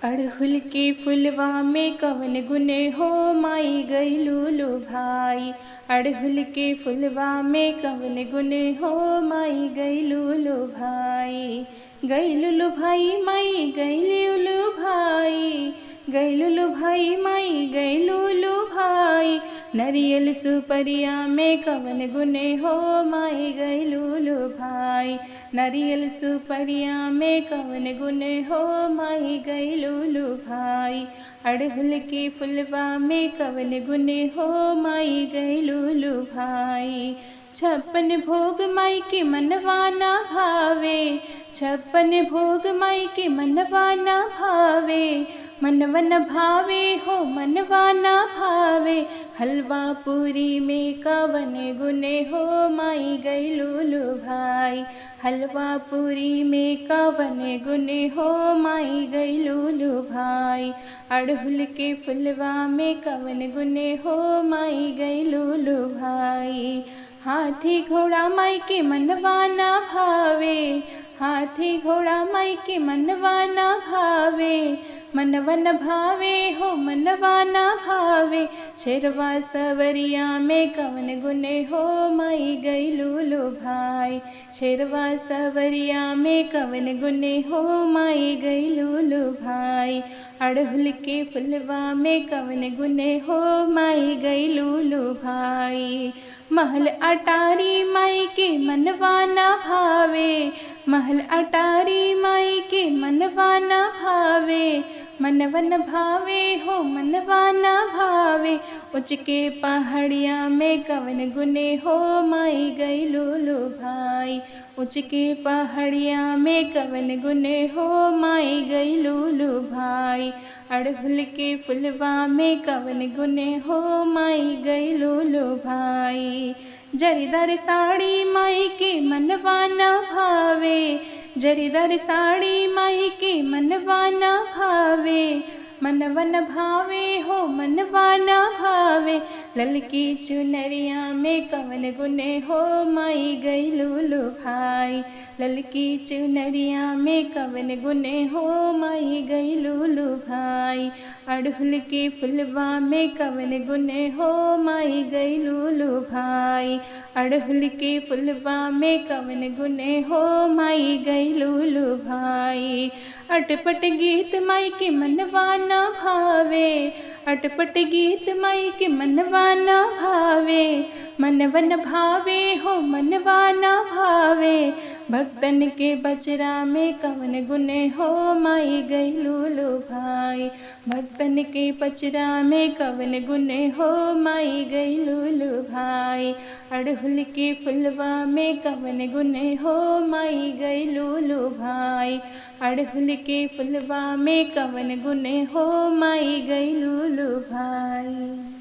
अड़हुल के फुलवा में कवन गुन हो माई गइलू भाई। अड़हुल के फुलवा में कवन गुन हो माई गइलू भाई। गइलू भाई माई गइलू भाई, गइलू भाई माई गइलू भाई। नरियल सुपरिया में कवन गुन हो माई गइलू भाई। नरियल सुपरिया में कवन गुन हो माई गइलू भाई। अड़हुल के फुलवा में कवन गुन हो माई गइलू भाई। छप्पन भोग माई के मनवाना भावे, छप्पन भोग माई के मनवाना भावे। मनवन भावे हो मनवाना भावे। हलवा पूरी में कवन गुन हो माई गइलू भाई। हलवा पूरी में कवन गुन हो माई गइलू भाई। अड़हुल के फुलवा में कवन गुन हो माई गइलू भाई। हाथी घोड़ा माई के मनवाना भावे, हाथी घोड़ा माई के मनवाना भावे। मनवन भावे हो मनवाना भावे। शेरवा सवरिया में कवन गुन हो माई गइलू भाई। शेरवा सवरिया में कवन गुन हो माई गइलू भाई। अड़हुल के फुलवा में कवन गुन हो माई गइलू भाई। महल अटारी माई के मनवाना भावे, महल अटारी माई के मनवाना भावे। मनवन भावे हो मनवाना भावे। उच के पहाड़िया में कवन गुने हो माई गइलू भाई। उच के पहाड़िया में कवन गुने हो माई गइलू भाई। अड़हुल के फुलवा में कवन गुने हो माई गइलू भाई। जरीदार साड़ी माई के मनवाना भावे, जरीदार साड़ी माई के मनवाना भावे। मनवन भावे हो मनवाना भावे। ललकी चुनरिया में कवन गुने हो माई गइलू भाई। ललकी चुनरिया में कवन गुने हो माई गइलू भाई। अड़हुल के फुलवा में कवन गुने हो माई गइलू भाई। अड़हुल के फुलवा में कवन गुने हो माई गइलू भाई। अटपट गीत माई के मनवाना भावे, अटपट गीत माई के मनवाना भावे। मनवन भावे हो मनवाना भावे। भक्तन के बचरा में कवन गुने हो माई गइलू भाई। भक्तन के बचरा में कवन गुने हो माई गइलू भाई। अड़हुल के फुलवा में कवन गुने हो माई गइलू भाई। अड़हुल के फुलवा में कवन गुने हो माई गइलू भाई।